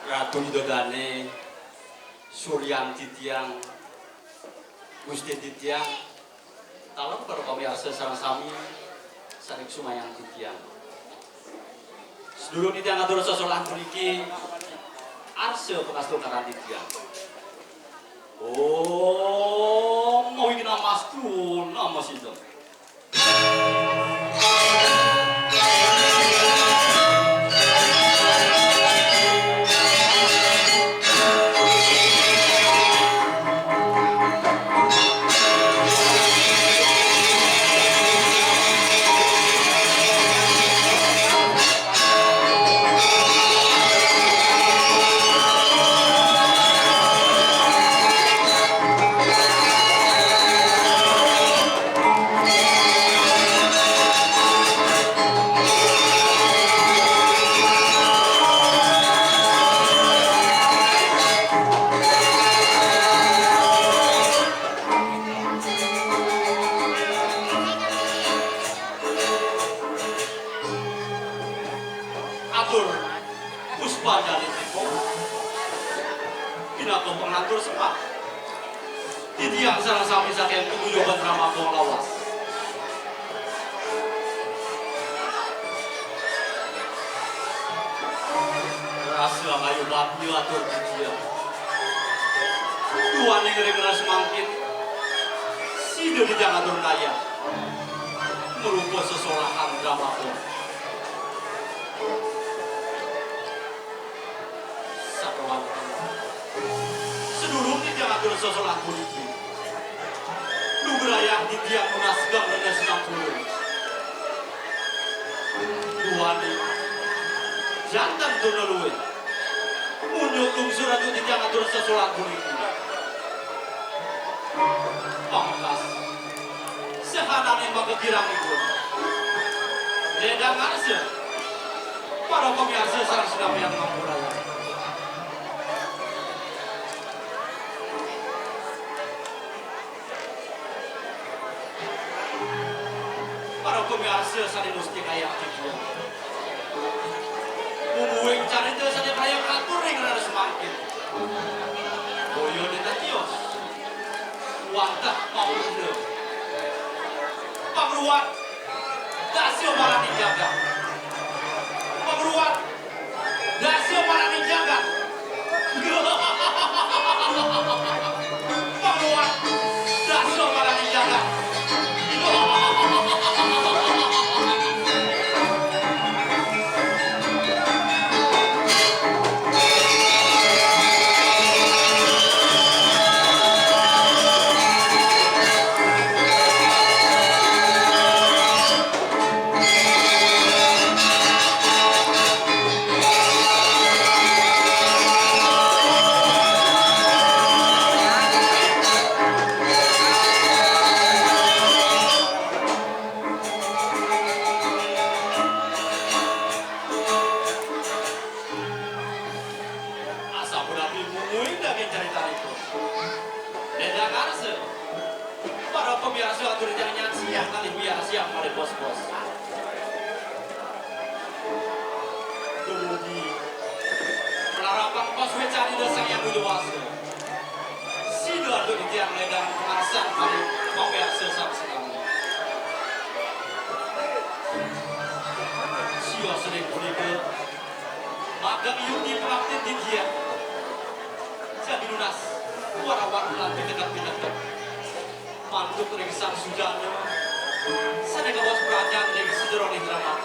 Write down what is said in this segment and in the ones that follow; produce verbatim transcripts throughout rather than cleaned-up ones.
Ratu Ida Dane, Suryan titiang, Gusti titiang, taler para pamiarsa sareng sami sané kusumayang titiang. Sedurung titiang ngatur sesolahan puniki, arsa pangastungkara titiang. Om Awighnamastu Namo Sidham. Atur puspa jali tipu. Pinaka pangatur sepat. Titiang sareng sami saking pagunjungan Rama Kong Lawas. Rasa ayu bati atur titiang. Duaning ring ras mangkin. Sida titiang atur daya. Merupa sesolahan Rama Kong. Sakéwanten. Sedurung titiang atur sesolahan puniki, nugrayang titiang nunas geng rena sinampura. Duaning janten tuna luwih. Munjuk lungsur antuk titiang atur sesolahan puniki. Pamektas. Sahananing makakirangipun. Ledang arsa. Para pamiarsa sareng sinamian ngampurayang. Para pamiarsa sané mustikayang titiang. Mungguing carita sané praya katur ring raris mangkin. Boya nénten tios. Wantah pamurda. Pangruat. Dasya maraning jagat. Pangruat. Dasya maraning jagat. Pangruat. Dasya maraning jagat. Asapunapi mungguing daging caritanipun. Ledang arsa. Para pamiarsa atur titiang nyaksiang kalih wiarsiang malih bos-bos. Dumugi malarapan pasuécan Ida Sang Hyang Widhi Wasa. Sida antuk titiang ledang pangarsan kalih pamiarsa sareng sinami. Sios ring punika, Maka yuti pangaptin titiang. Jagi nunas, wara-wara lan piteket-piteket. Mantuk ring Sang Sujana, sané kawas prajan ring sajeroning drama.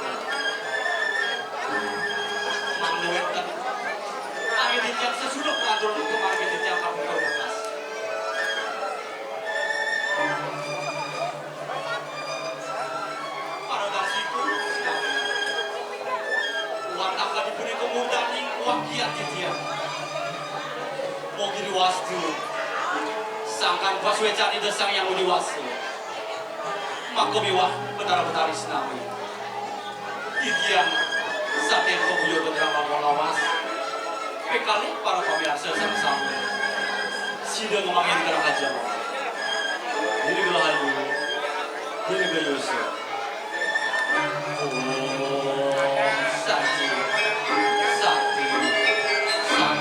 Mangda wénten, angin titiang sesuduk ngatur untuk margi titiang kapungkur wekas. Paradasiku, wantah kadi punika murdaning wakiat titiang. Mugi diwastu, sangkan pasuécan Ida Sang Hyang Widhi Wasa. Maka miwah Betara Betari sinami. Titiang saking paguyuban drama Kong Lawas. Kekalih para pamiarsa sareng sami. Sida ngamanggihin karahajeng. Dirgahayu, dirgayusa. Om Santi, Santi, Santi.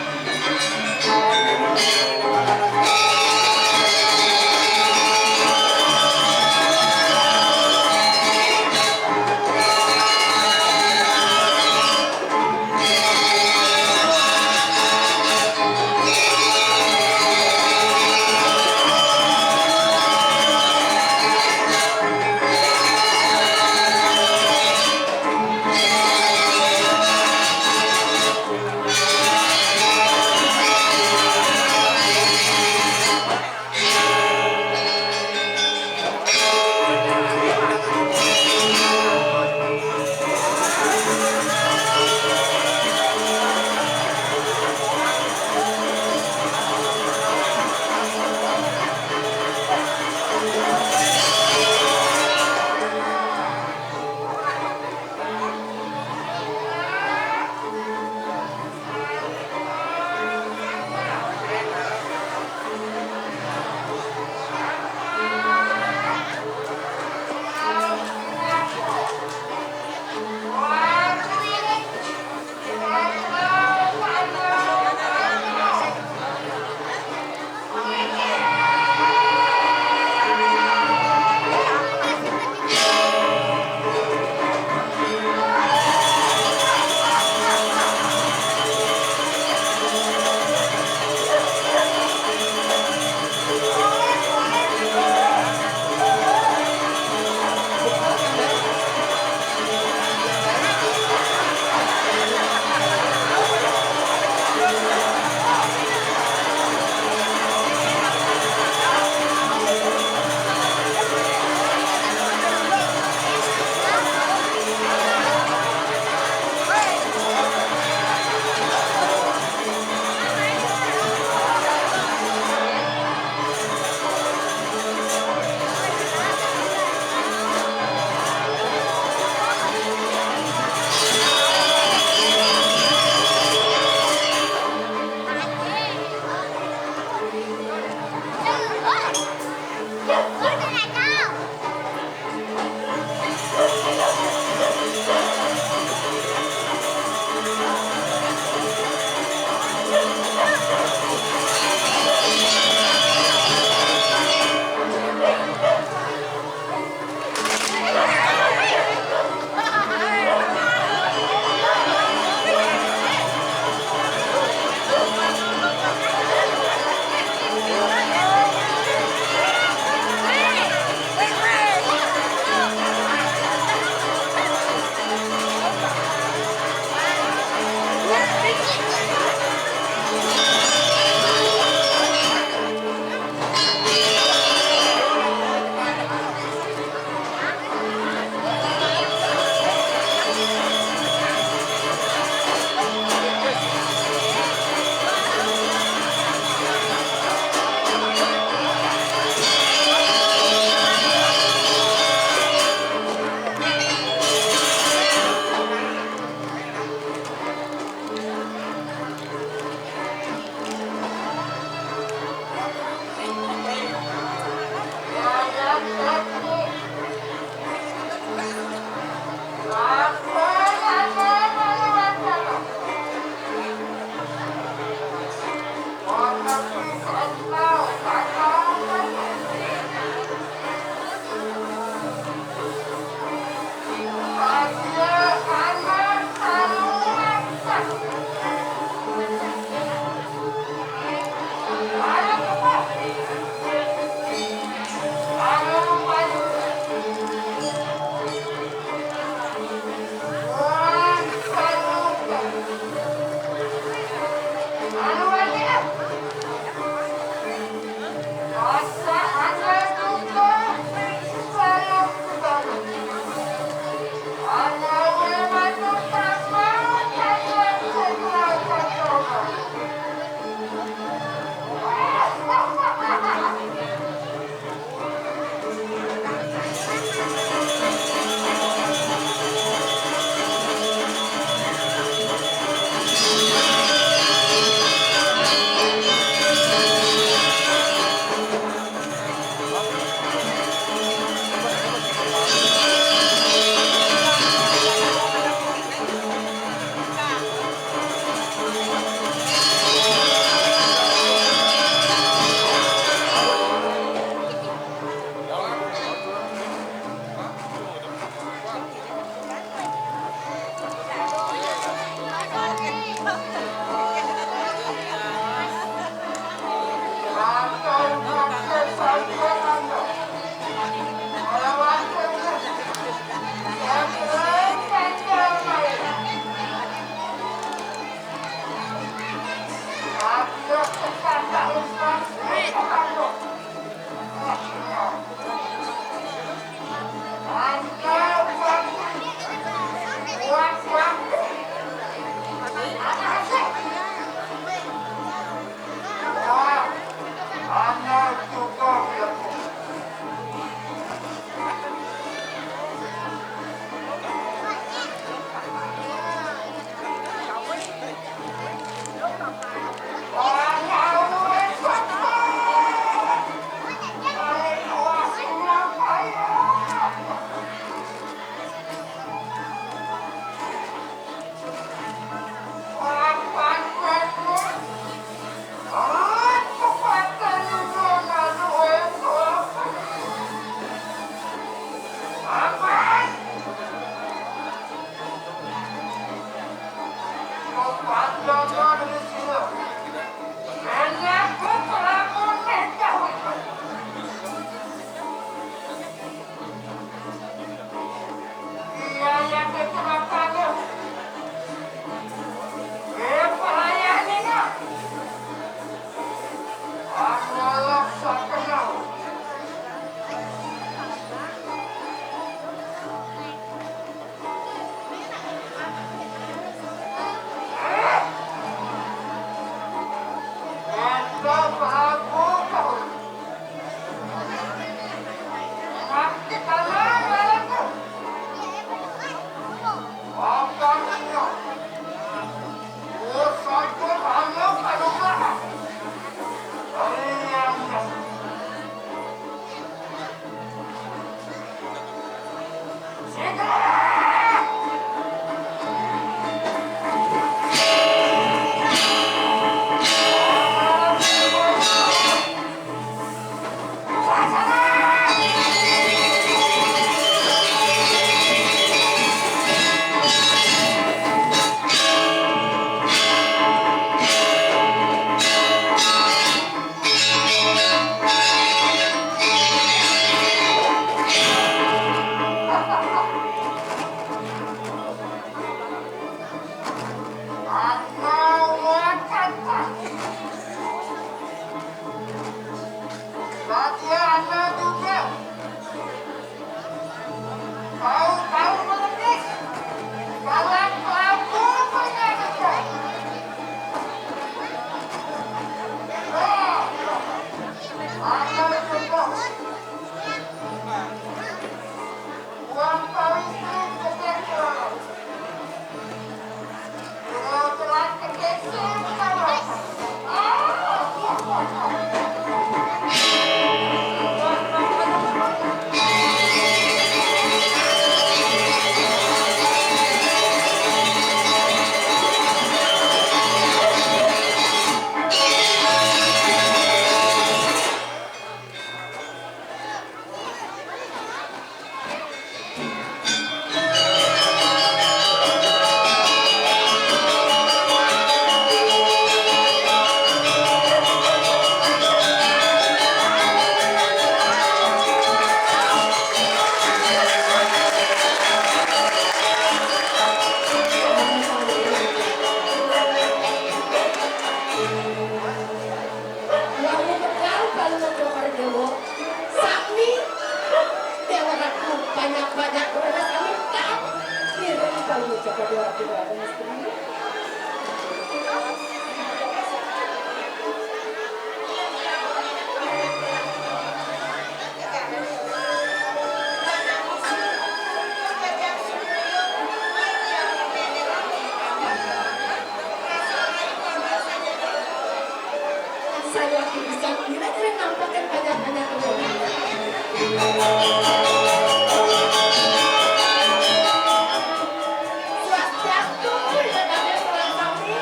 Swastiastu, Ida dané sareng sami.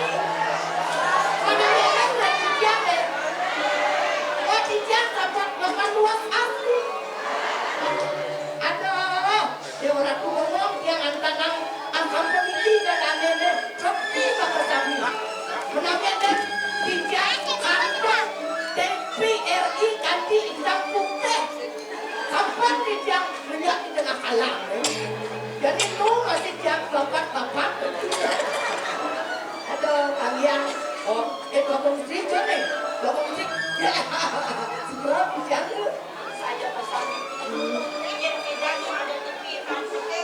Pangayunan buat titiang, eh. Buat titiang sampun mapan luas ati. Aduh, Déwa Ratu Bongong, tiang antanang asampun niki Ida dané, sepi makasami. Menawi ada titiang kantos T V R I kanti Intan Putih. Kapan nih tiang menjak di tengah alam, eh? Jadi nu masih tiang bapak-bapak. Aduh, kalian. Oh, eh, Bagong Sri, nih. Bagong Sri. Ya. Sebab tiang tuh. Saja pesan. Hmm. Ini yang tidak ada tepi, maksudnya,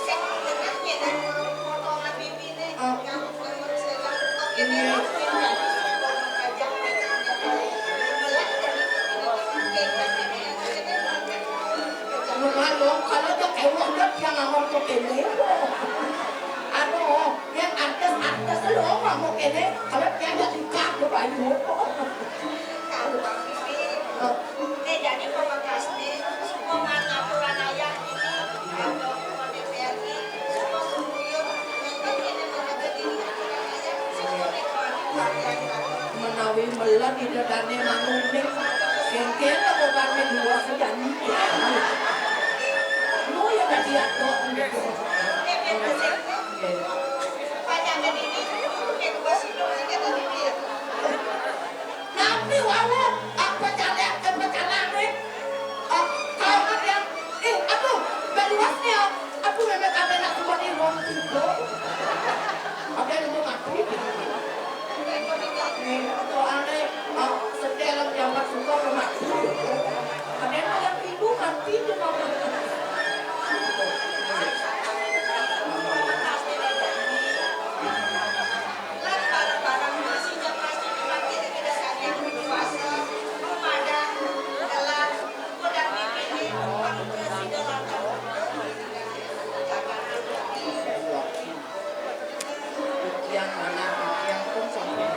saya mau dengar, ya, kan, potongan bibir. Kalau dia kewok, dia tiang ngamor ke kene. Aduh, yang artis-artis lo ngamor kene, kalau dia nggak nikah ke bayu. Kalau Bang Pipi, eh, jadi pamekasné, supados aturan ayah ini, atau D P R I, supados sumuyur, nenten kéné maraga diri aturan ayah, supados menawi meled Ida dané manungning, kéngkén apa pamin luas jani. Lu ya dadi atok. Nggih. Pajangan ini, nggih, bos itu, nggih, tadi, nggih. Napi wau, apa calak, apa calak, eh? Ah, kau kan yang, eh, aduh, gak luas nih, ah. Aduh, memang kami nak semua di ruang tidur. Ada yang mau mati. Nih, atau aneh, ah, sedih dalam jabat suka mau mati. Ada yang mau yang tidur mati, dia mau mati. Lan barang-barang masih pasti dipakai di dasarnya kuasa, rumah dan gelar, kodang mimpi, pang presiden lantaran. Titiang manah titiang pun sampun.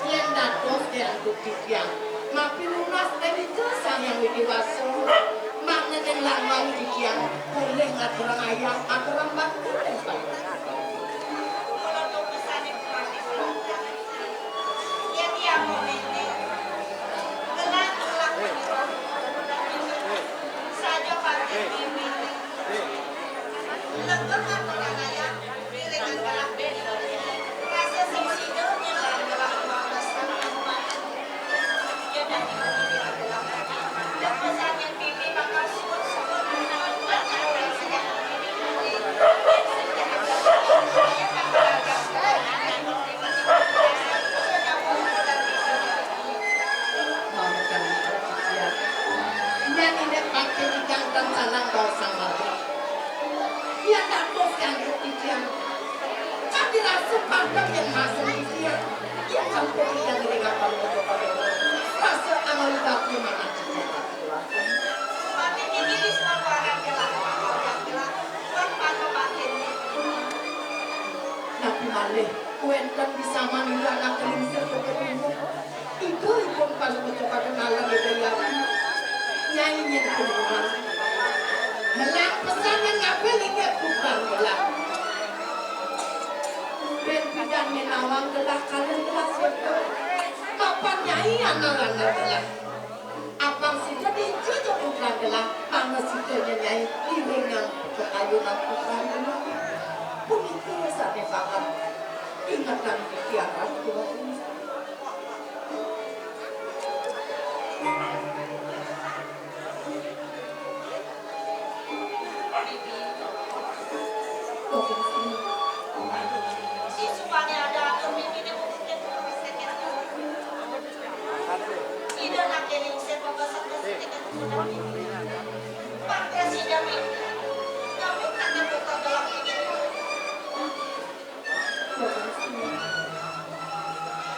Yén dados diantuk titiang, mapi nunas dening Sang Hyang Widi Wasa, mangda ning lambang titiang polih ngaturang ayah, aturang bakti. Kula tumesaning pangapura. Yén tiyang ngelah ngelah menika saja panjang mimpi. Legem aturang ayah, piringan kalih mimpi. Rasa sing sida ngelah ngelah watesan. Nyan indik bakti ingkang tan sanang baosang malih. Yen dados kangge titiang, kadi rasa padem yen masem titiang, yen sampun titiang ngiringaken rasa angawi bakti manah titiang. Napi malih wenten bisaman ira anak lingsir kebetulan. Ibu ipun paling metu pada malam itu ya. Nyai nyen kebetulan. Melang pesan yang ngabe linggih tukang gelah. Ben pidan menawang gelah kalian gelah sedo. Mapan nyai anak-anak gelah. Apang sida diincu jebul gelah, mangda sida nyenyai iringan kekayunan putrane. Punika sane sanget ingetan pikiran kula.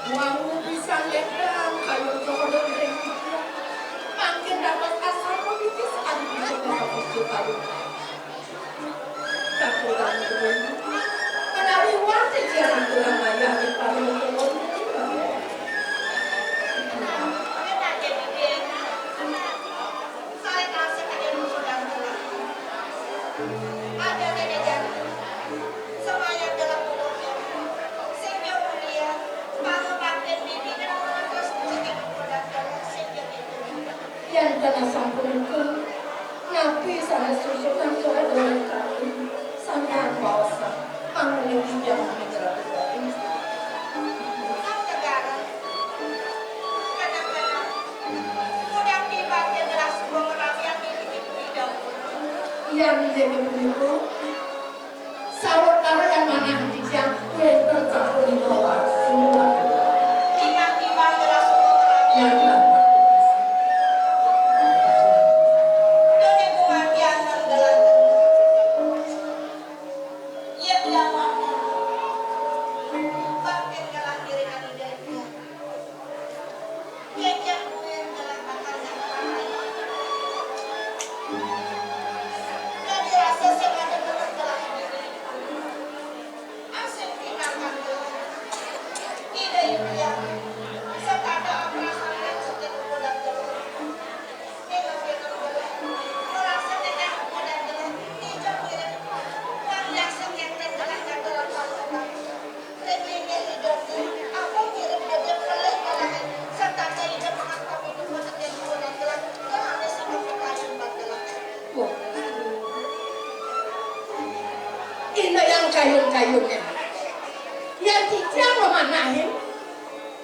Wau pisan ledang kayun Cokor ring titiang. Mangkin dados asal puniki sakadi punika sapusti kayun. Katurang turun. Menawi wau titiang aturang ayah ring paruh turun. Sapunika, napi sané susunan saha daya kami, sané angaosan, mangeling titiang menika Ratu Gending. Sang Negara, kadang-kadang, kudang tiba tiang gelah suba ngrabiang diri ida. Yan inggih punika, sawetara yan manah titiang wénten sapunika wangsul. Tiang tiba gelah suba ngrabiang. Yan, Bapak. Dene gumantian gelah. Yén lawan bakti gelah diri ida. Kénkén buin gelah bakal nyampang. Dadi rasa sing ada gelah gelah diri. Asing tindakan gelah. Ida Hyang Widi Wasa, sing ada ampura saking kuda gelah. Ning ing gelah. Ora sing nengah kuda gelah. Ija mirip. Wong yang sing ngenten gelah ngatur apa gelah. Ring linggih idup, apa ngirit aja pelih kalahin, setata idup ngakami dumun enten kurang gelah, kelahane sing kepikayun bak gelah. Wah. Ina yang kayun-kayune. Yang titiang mamanahin,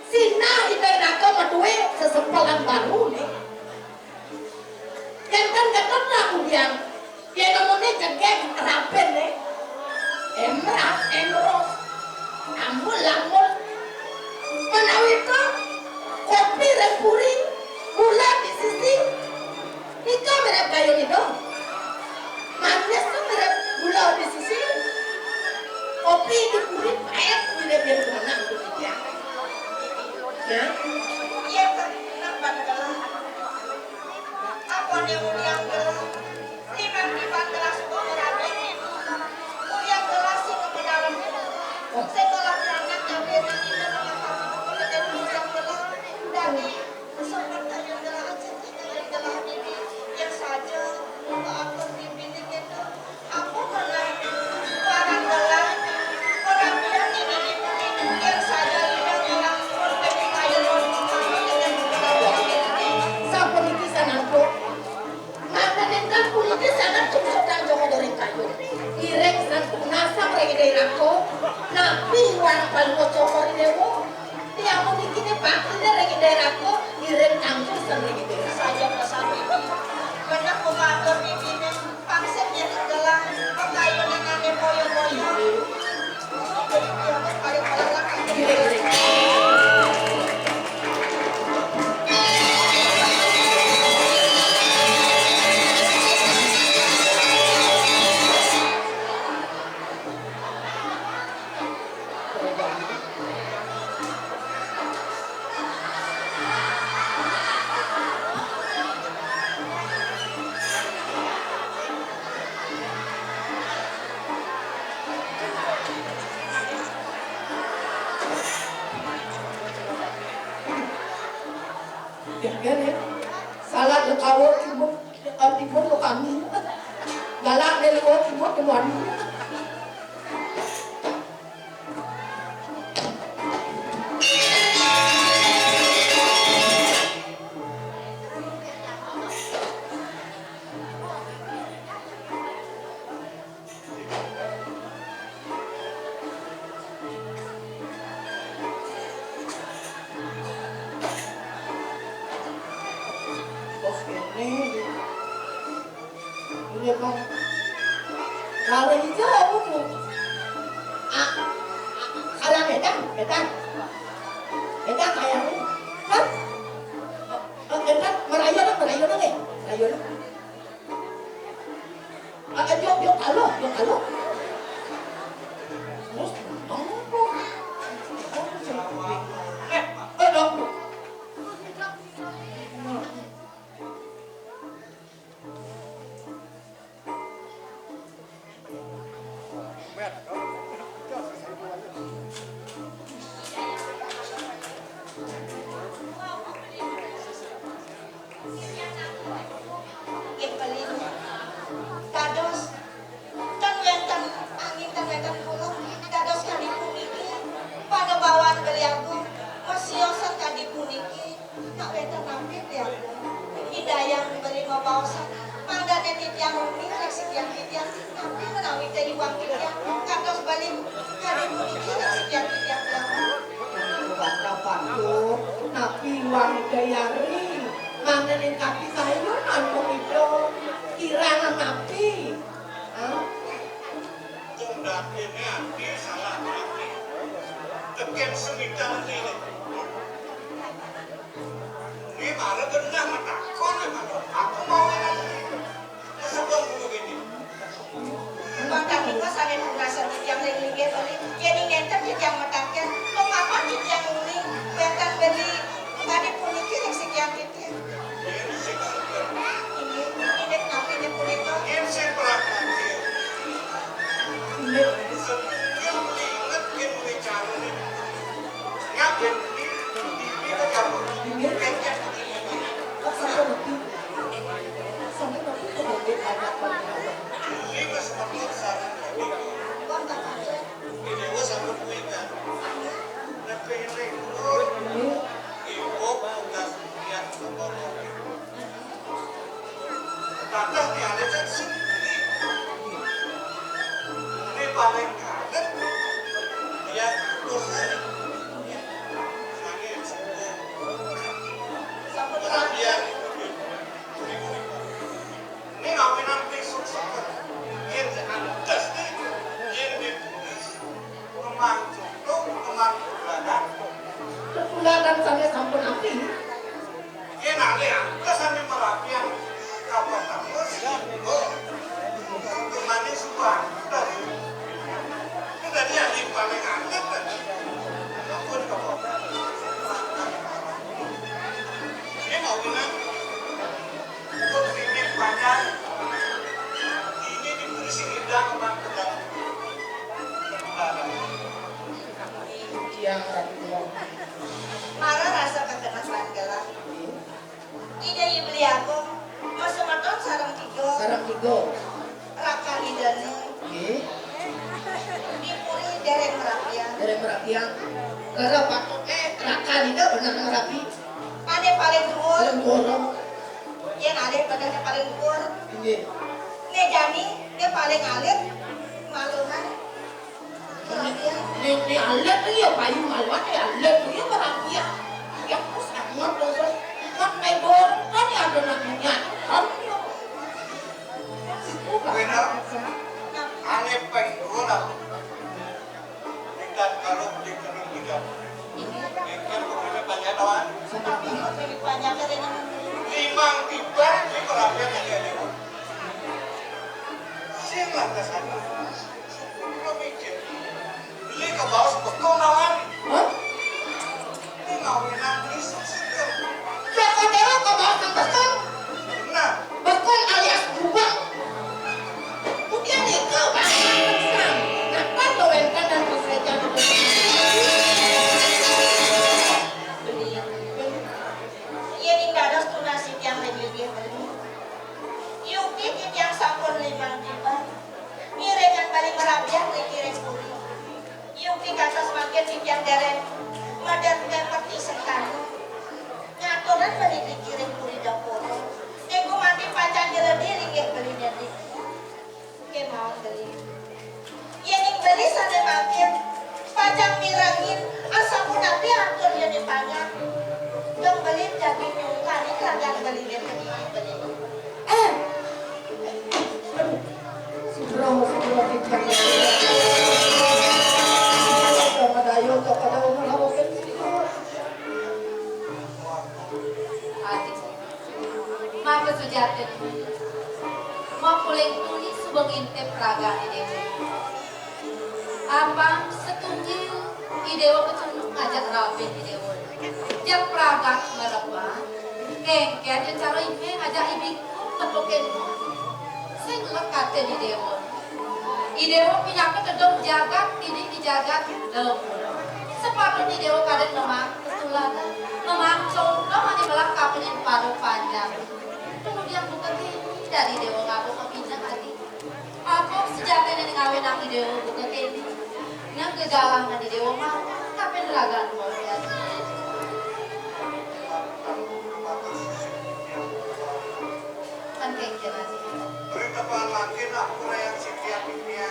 sinah Ida Raka madué sesepelan baru nih. Kénten-kénten lah kudiang. Yén nemune jegég rapin, eh. Emras, emros. Ambul, ambul. Menawi to, kopi ring puri, gula di sisi. Nika mirip kayun nika. Manis to mirip gula di sisi. Kopi di puri, pait mirip yang kemana gitu ya. Ya. Iya, Pak. Kenapa, Pak? Apané uliang gelah, tiban-tiban gelah suba ngrabiang ibu. Uliang gelah sing kebenaran. Sing ngelah pianak nyampe nang ida mengakami dumun enten uliang gelah. Dadi, sopan kayun gelah aja, tinggalin gelah dini. Yang saja, muka atur bibiné kéto. Apa malah parang gelah, ora biar nini-nini yang saja ida gelah, pun pengen kaya ron, sama dengan gelah. Sapuniki sanangku, mangda nénten puniki sanget sungsutang Joko Doring Kayu. Iring santu nasang ring Ida Raka, napi warang paling cokor dewa. Tiang puniki ne bakti ring Ida Raka, iring kangku sering Ida Raka. Saja pesan bibi. Bener kumatur bibiné. Pang sing nyening gelah, pekayunan ané boya-boya. Jadi, dia paling melelahkan. Ya, ya, ya. Salah lekawa timun, eh, timun lo kami. Galak deh lo timun temuan. Bos kene. Iya, Bang. Kalau hijau apa tuh? Ah, ah, kalau bedang, bedang. Bedang kayaknya. Kan? Oh, bedang, merayu dong, merayu dong, eh. Merayu dong. Ah, ah, yuk, yuk, halo, yuk, halo. Terus, oh, oh, eh, eh, dong. Iki nak sekian-sekian banget. Coba kapan tuh? Napi wang dayari? Mana ning kaki saya nonton itu? Kirang napi? Hah? Wong dadi ati salah ati. Teken semitang ini. Ini malah genah matakon, malah aku mau ini. Sebab dulu gini. Bapak kita saking pungkasan titiang ring linggih beli. Yéning nénten titiang mataken, mengapa titiang muni wénten beli badé puniki ring sikian titiang? Inggih, inggih, inggih punika. Inggih. Inggih. Sampun ngerti. Sampun ngerti kok, Dék, anak. Ini Mas Mekut sareng Déwa. Wah, tak ada. Ini Déwa sampun kuwi kan. Nepi ning purun. Ini. Ibu tugas lihat ke bawah. Tatah tiada kan sini. Ini paling kaget. Dia terus. Sange sepuh. Sampun rabian. Ini ngawinan besok sekolah. Yén antes nih, yén ditulis, kemang contoh, kemang bulanan. Bulanan sampai sampun api. Yén ale antes sampai merapian, kapan tamu sih? Oh, kemana suka antes? Itu tadi yang paling aneh tadi. Ampun, kapan? Ini ngawinan. Ini diberi si Ida kemang pegang. Yang tadi bilang. Marah rasa kekenasan gelah. Ida Ibli Agung, masemeton sareng tiga. Sareng tiga. Rakan Idane. Nggih. Di puri dereng merapian. Dereng merapian. Karena patut, eh, rakan Ida bener merapi. Ane paling dhuwur. Paling dhuwur. Yen alih badane paling dhuwur. Nggih. Ne jani, ne paling alit. Maluhan. Ning, ning alit ya payu maluhan ya alit ya merapian. Ya terus sangat terus. Kan ne dhuwur kan ya ada namanya. Kan ya. Beda. Ane paling dhuwur lah. Tingkat kalau di gunung juga. Ini kan pokoknya banyak lawan. Tapi banyak yang limang tiba di perhatian aja nih. Sing lah ke sana. Syukur lo mikir. Beli ke bawah bekong lawan. Hah? Ini ngawinan beli susu. Lah, kok dewa kok bawa bekong? Nah. Bekong alias gubang. Kemudian itu bahasa Islam. Nah, kan bawa dan pesejan. Yen ing dados tunas titiang ring linggih beli. Yukti titiang sampun limang tiban. Ngiringan bali merabian ring kiring puri. Yukti kantos mangkin titiang dereng madan pepeti sentana. Ngaturan beli ring kiring puri dapur. Ning gumanti pacang jeledi linggih beli niki. Kemawon beli. Yening beli sane mangkin, pacang mirengin, asapunapi atur yene panjang. Dong beli dadi nyungkani kalian beli niki beli. Eh. Aduh. Subro, subro, subro. Sama dayo, kepada umur hawa pensiun. Adik. Maka sujatin. Makuling tuni suba ngintip ragane Dewa. Apang setunggil I Dewa kecunduk ngajak rabe I Dewa. Jak pragat merebat, kengken cara ime ngajak ibing tepukin. Sing lekatin I Dewa. I Dewa pinaka tedong jagat, ini di jagat dapur. Sepatut I Dewa kadang memang ketularan, memang contoh ane melak kapinin pada panjang. Kemudian buka kini dari Dewa ngabuk kepinjak lagi. Apa sejatine ngawe nang I Dewa buka kini? Nang gegalang nang I Dewa mau kapin ragan mau ya. Kan kengken aja. Berita palan lagi nak kurang setiap dunia.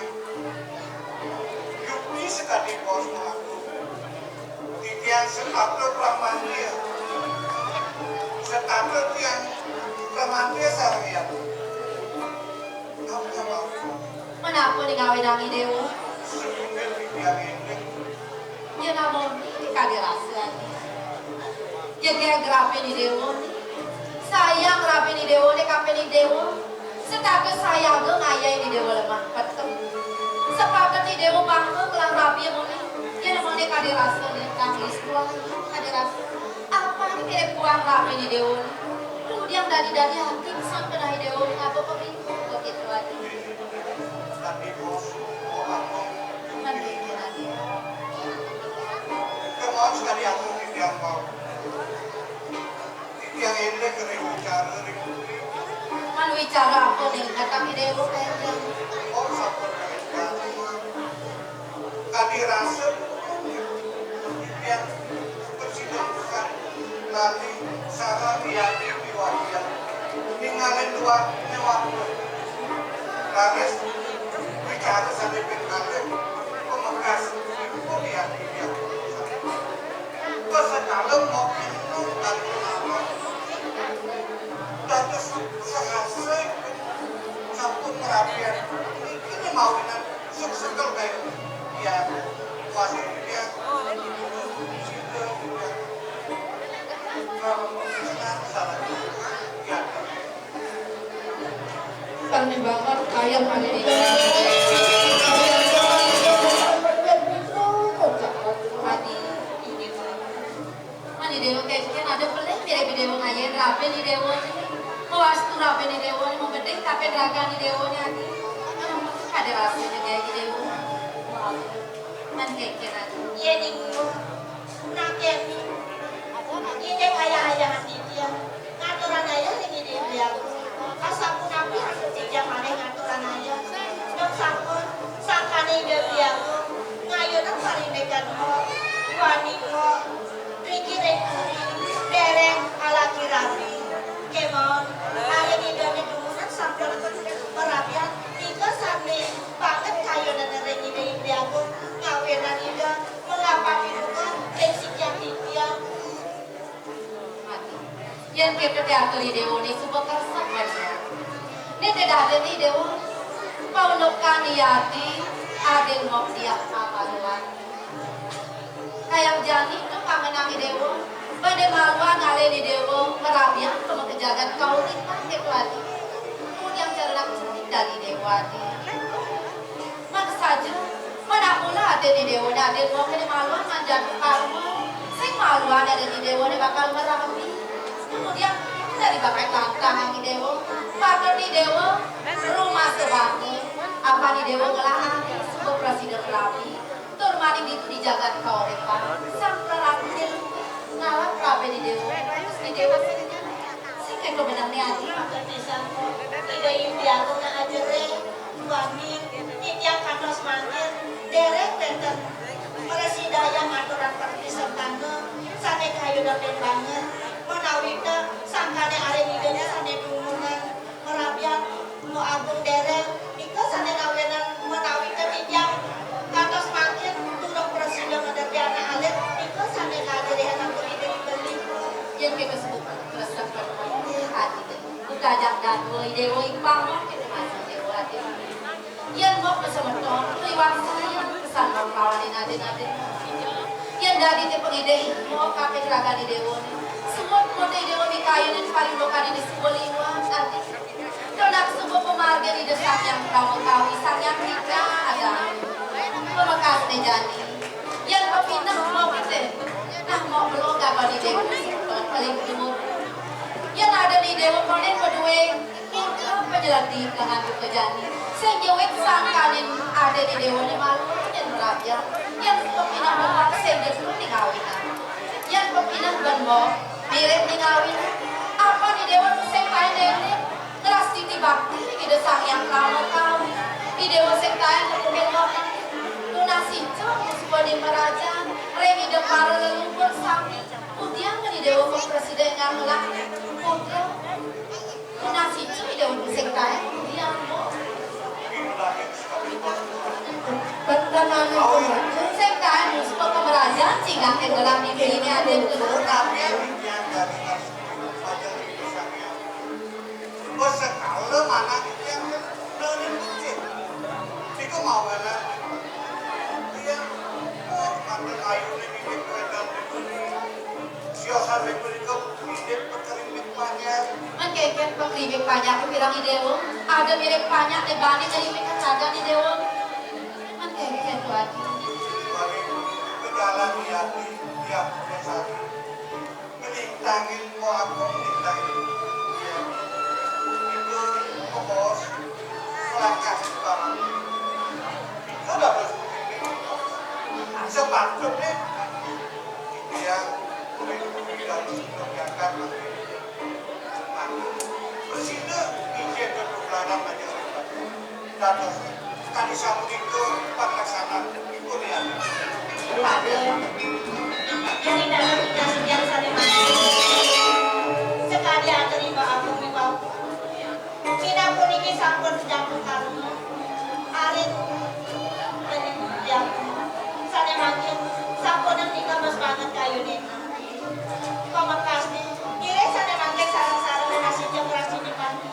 Yukti Titiang setata pramanja. Setata tiang pramanja sarian. Apa mau? Menapa ning awinang I Déwa? Setunggal titiang éling. Yén amoné kadi rasa ati. Yén gén ngrabiin I Déwa. Sayang ngrabiin I Déwa, né kapin I Déwa. Setata sayaga ngayahin I Déwa lemah peteng. Sepatut I Déwa bangga ngelah rabi amoné. Yén amoné kadi rasa né, kang Listuan, kadi rasa. Apané mirib kuang rabi I Déwa né. Duh, yang dadi-dadi ati pesan keneh I Déwa ngaba peminggu begitu ati. Mandi bos, mau apa? Mandi, mandi. Kemauan sekali aku di tiang mau. Tiang éling kena wicara ring. Man wicara apa ning kata I Déwa kaya. Oh, sampun kena. Kadi rasa tiang prasida lali sareng yadi piwadian. Ningalin duané waktu. Raris wicara sané ping kalih pamekas ipun yadi piwadian. Pasekalem mau minum kadi mawon. Dados sahasa sampun merabian niki mawinan suksekel kaya ya wasitnya. Tani banget kaya tani. Adi, ini mah. Mani Déwa kénkén ada pelih mirip Déwa ngayahin rabi I Déwa. Mawastu rabi I Déwa, mabeding kapin ragan I Déwa adi. Kada rasa juga I Déwa. Man kénkén adi. Yén iku, nak kéné. Ini ayah-ayahan titiang. Ngaturang ayah ring Ida Hyang Agung. Asapunapi antuk titiang malih ngaturang ayah. Dong sampun, sangkaning Ida Hyang Agung. Ngayunang parindikan Mbok. Wani Mbok. Riki ring puri. Dereng alaki rabi. Kémaon. Ari Ida né dumunan sampun marabian. Nika sami banget kayunang ring Ida Hyang Agung. Ngawinang Ida. Mengapa pinuka ring sikian titiang. Mati. Yén kéto té atur I Déwa né suba kresep, Mati. Né té dadéné I Déwa. Paundukan yadi, adéng Mbok diak maluan. Kayang jani to pangenang I Déwa. Badé maluan ngalih I Déwa, marabian ka makajagat kauripan kéto adi. Kemudian cara nak dari Déwa adi. Mangda saja, manakula adin I Déwa né adin Mbok né maluan manjadi karma. Sing maluan adin I Déwa né bakal marabi. Kemudian dari bakal tantang I Déwa. Bakal I Déwa, rumasa banget. Apan I Déwa ngelah ati, suba prasida marabi. Tur maning ditu di jagat kauripan. Sang prarabi ngalap rabi I Déwa. I Déwa sing kéto benehné adi. Ida Hyang Agung nak ajere. Wani, titiang kantos mangkin, dereng wénten prasida ngaturang partisentana sané kayun dapet banget, menawi té sangkané ari Ida né sané dumunan, marabian Mbok Agung dereng, nika sané ngawinang menawi té titiang kantos mangkin durung prasida ngadhepi anak alit, nika sané kajerihan antuk Ida Hyang Agung. Yén kita sebut resep ati. Gajah dadua I Déwa ipang, kita masih Déwa ati. Yén Mbok semeton, liwat saya, pesan Mbok lawan adin-adin. Yén dadi té pangidih, Mbok kapit ragan I Déwa. Suud pun I Déwa mikayunin parindukan ini suba liwat, ati. Tonak suba pamargin Ida Sang Hyang Parama Kawi, Sang Hyang Tika, ada. Pamekasné jani. Yén pepineh Mbok té. Nah, Mbok belum dapat I Déwa, semeton paling dulu. Yén ada I Déwa, koné padué. Nika panyeledi panganduka jani. Sing jewit sangkaning ada I Déwa né malu yén raja. Yén pepineh bengok sing jewit ning awinan. Yén pepineh bengok mirip ning awinan. Apan I Déwa sing paling eling ngrastiti bakti Ida Sang Hyang Parama Kawi. I Déwa sing paling kepengen ngoten. Tunas ica musuh ning marajan ring Ida para leluhur sami. Kudiang I Déwa mung prasida ngamlah putra. Tunas ica I Déwa sing kaé kudiang, Bu. Benten anu, Bu. Sing Cingak yang gelang di sini ada yang gelang. Tapi yang yang dari Bos sekali mana yang dari kecil. Itu mau kan? Iya. Oh, mata kayu ini bikin kereta. Siosan ibu itu pindah pekering banyak. Man kengken pekering banyak bilang ide, ada mirip banyak deh bani dari mereka saja nih, Dewa. Man kengken tuh aja. Bani pejalan ya, ya, pesan. Melintangin mau aku melintangin. Iya. Itu kebos. Melangkah barang. Itu udah harus sepatutnya. Iya. Udah, udah, udah, udah, udah. Presiden izin berkelana aja. Dados kali sapunika pangleksanan ipun ya. Pada yen dados kasucian sané mati, sekadi aturi Mbok Agung ing wau. Minangka niki sampun jangkung karma. Alit dening Mbok Agung. Sané mangkin sampun nika mas banget kayune. Pamekasne, ngiring sané mangkin sareng-sareng kasih jeng rasine pati.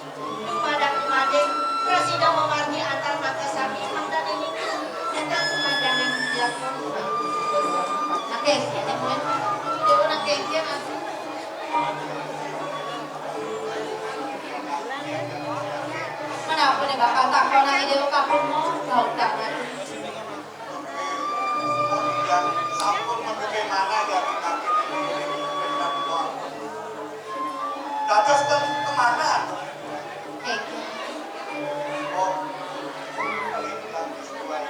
Dumadak dumading, prasida mamargi antar mangkasami mangdane niki. Nentang pemandangan biasa. Oke, kita mulai. Dewa nang kengke, Mas. Menapa nih bakal takon ae Dewa kapung mau? Bau tangan. Kemudian sampun menerima mana dari kaki ini. Dados ten kemana? Oke. Oh, ini lagi sesuai.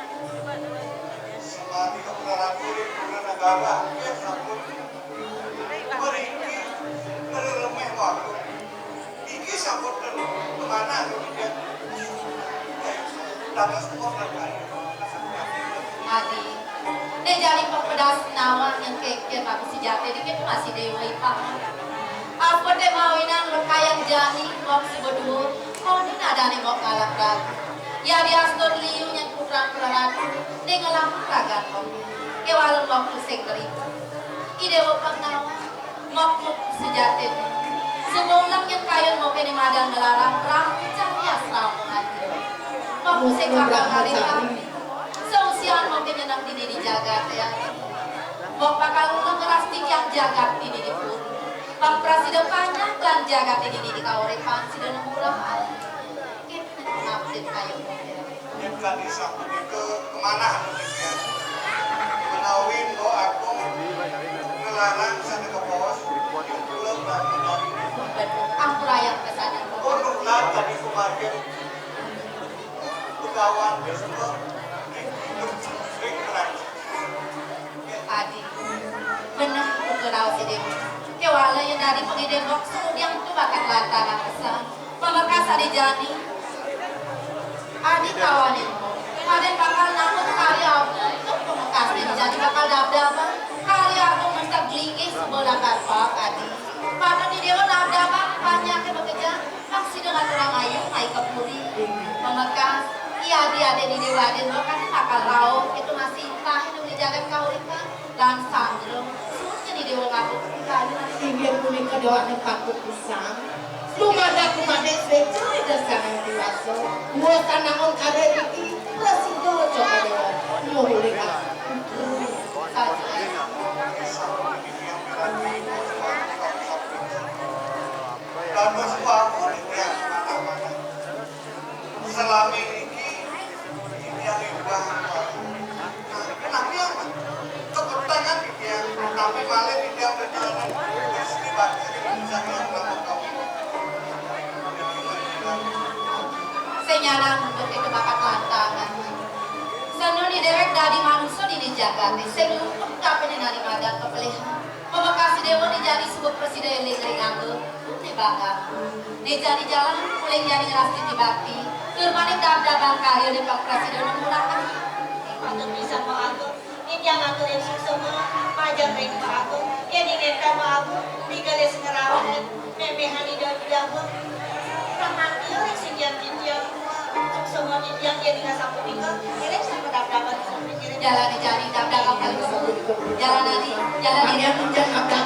Semari keberatan negara, ya sampun. Mriki ngreremeh waktu. Iki sampun kemana kemudian? Dados pun. Adi, nek jani pepedas nawang yang kengken aku sejati dikit masih dewa ipang. Apa te mawinan lekayan jani kok sebedua, kau ini nadane mau ngalak ragu. Ya diastur liu yang kurang peratu, ning ngelam ragan kok. Kewalem waktu sing kelima. Idewa pang nawang. Mok sejatine. Sumulem yen kayun mok kene madan nglarang ramu cang ya sramu ati. Mok sing bakal ngalih kami. Seusian mok nyeneng dini di jagat ya. Mok bakal uleng ngeras titiang jagat dini di pun. Bang prasida panjang lan jagat dini di kauripan sida nempurah. Yen kadi sapunika kemanah menika. Menawi Mbok Agung ngelarang sané kepaos, kula badhe dari. Ampurayang kesana. Pun nular tadi kumargin Begawan Bisma ring Prancis. Adi, beneh uga raos Ida. Kewala yen dari pengidin Mbok sumudyan tu bakat lantaran pesan. Pamekas adi jani. Adi kawanin. Paden bakal namut kari aku. Pamekas adi jani bakal dab-daban. Kari aku mestak linggih suba lakar pak adi. Patut di dewa dab-daban, panyake bekeja. Pasti dengan orang ayu, mai ke puri. Pamekas, iya adi adi di dewa adi, bakal rauh, itu masih tahin di jagat kauripan. Lan sandra, suwun nyeni Déwa ngaku kayu. Inggih punika déwaning patut pisan. Lumadak lumadik séja Ida Sang Hyang Widi Wasa. Wasa namung kalih iki prasida Jaka Déwa. Nuhun ing Dados wau titiang manah-manah. Selami niki titiang imbah. Nah, kenapa? Kepentingan titiang, tapi malah titiang berjalan. Gusti bakti di Sang Hyang Rama Kau. Sing nyanan untuk itu bakat lantangan. Senuni déwék dadi manusa dini jagate, sing luput kapene nari madan kepelihan. Pamekasi Déwa dijani suba prasida éling ring angga, putri bakal. Dijani jalan, uling jani ngrastiti bakti, tur maning dab-daban karya di pang prasida nemburaken. Patut pisan Pak Agung, titiang aturin suksma, majeng ring Pak Agung, yén ing énten Pak Agung, digelis ngrawat, méméhan Ida Hyang Widi Wasa, pangantio ring singgihan titiang, suksma Yang jadi nggak sanggup itu, kirim sama dapdakan, kirim. Jalan dicari dapdakan, jalan nanti, jalan.